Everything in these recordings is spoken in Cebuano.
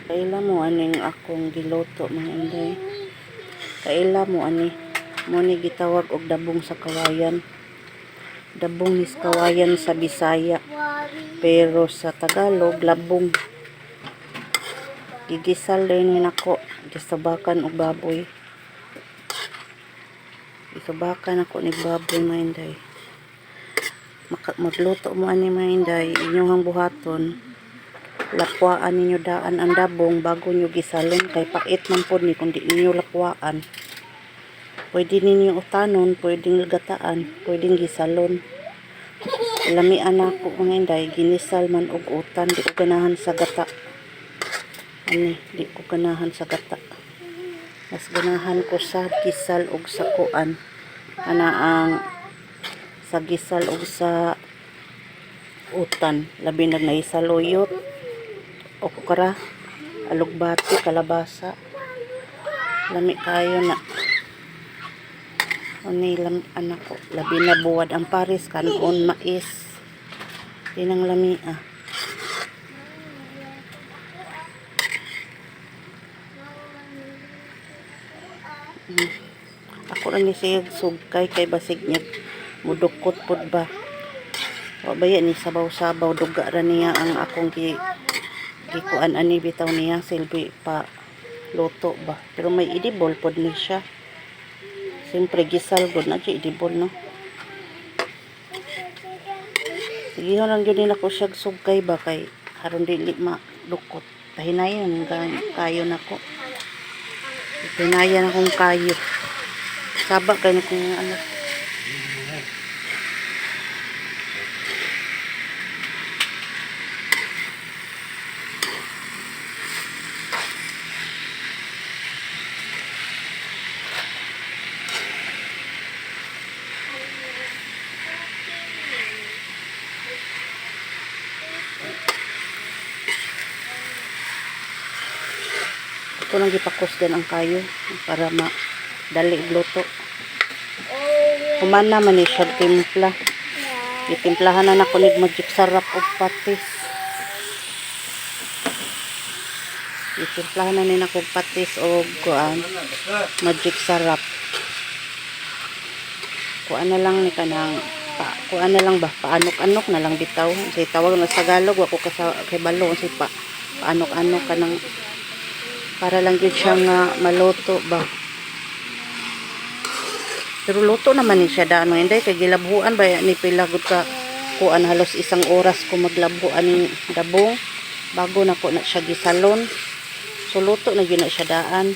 Kaila mo aning akong giluto, mga inday. Kaila mo ani. Mo ni gitawag og dabong sa kawayan. Dabong is kawayan sa Bisaya. Pero sa Tagalog, labong. Gigisal din nako. Gisabakan og baboy. Gisabakan ako ni baboy, mga inday. Magluto mo ani, mga inday, inyong buhaton. Lakwaan ninyo daan ang dabong bago nyo gisalon kay pait man pod ni kung di ninyo lakwaan. Pwede ninyo utanon, pwedeng gataan, pwedeng gisalon. Lamian nako, mga inday, ginisal man og utan, di ko ganahan sa gata. Ani, di ko ganahan sa gata. Mas ganahan ko sa gisal og sa kuan. Ana ang sa gisal og sa utan, labi na naay saluyot, okra, alugbati, kalabasa. Lami kayo na. Ani lam anak ko, labi na buwad ang pares kanon mais. Dinang lami ah. Ako lang ni siya sugkay kay basig niya mudukot pod ba. Wa ba yan ni sabaw-sabaw, duga ra niya ang akong gikuan ani bitaw niya silbi pa luto ba. Pero may edible pod ni siya. Siyempre gisal gud na siya edible, no. Sige lang gyud nila ko siya sugkay ba kay aron dili madukot. Pahinayon kayo nako. Hinayan akong kayo. Saba kay na kung ano. Ito lang gipakusgan ang kayo para madali luto. Human naman ni siya timpla. Gitimplahan na nako nig Magic Sarap og patis. Gitimplahan na ni nako og patis og kuan, Magic Sarap. Kuan na lang ni kanang pa, kuan na lang ba, paanok-anok na lang bitaw. Say tawag na sa Tagalog, wa ko kasa kay balo say pa paanok-anok kanang para lang gyud siya nga maluto ba. Pero luto naman ni siya daan, mga inday, kay gilabhuan ba ni pila gud ka kuan, halos isang oras ko maglabho aning dabong bago na ko na siya gisalon. So luto na gyud na siya daan.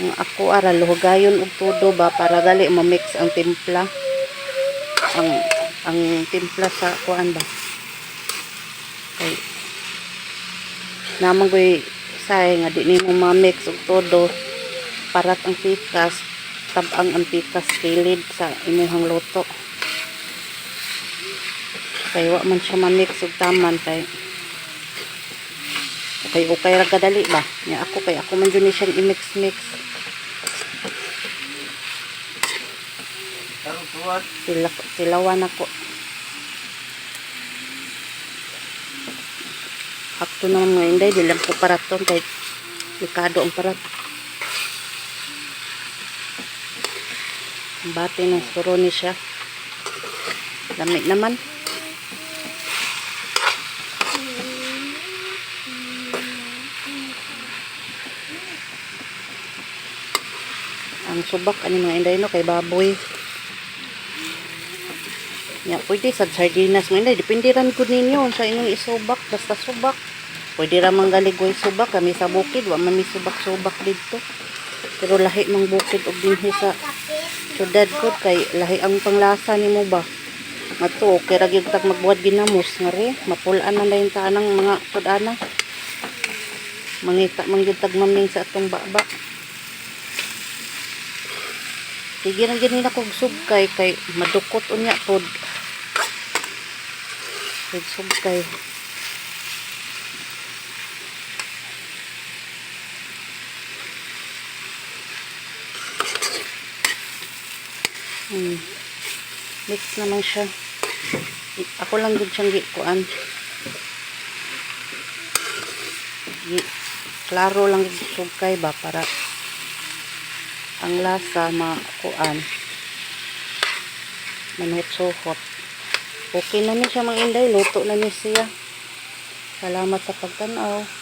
Ang ako ara luhugayon og todo ba para gali ma-mix ang timpla. Ang timpla sa kuan ba. Kay naman ko'y say nga di nimo ma-mix og todo, parat ang pikas, tabang ang pikas kilid sa imuhang luto. Kay wa man siya ma-mix og taman kay ukay ra kadali ba. Nya ako kay ako man jud ni siyang i-mix-mix. Tila, tilawan ako. Hakto naman, mga inday, di lang ko paraton kay likado ang parat. Ang bate ng suro ni siya. Lamig naman. Ang subak ani, mga inday, no, kay baboy. Ya, pwede sa sardinas, mga inday, depende ran gud ninyo sa inyong isubak, basta subak. Pwede ra man galigoy subak, kami sa bukid wa man mi subak-subak didto. Pero lahi mang bukid og dinhi sa syudad gud kay lahi ang panglasa nimo ba. Ngadto okay ra gyud tag magbuhat ginamos ngari, mapul-an man dayon ta anang mga tud-ana. Mangita man gyud tag maming sa atong baba. Sige ra gyud nila kog sugkay kay madukot unya pod. Kay sugkay. Mix naman siya. Ako lang gud siyang gikuan. Gi klaro lang sugkay ba para ang lasa makuan, manuhot-suhot. Okay na ni siya, mga inday, luto na ni siya. Salamat sa pagtanaw.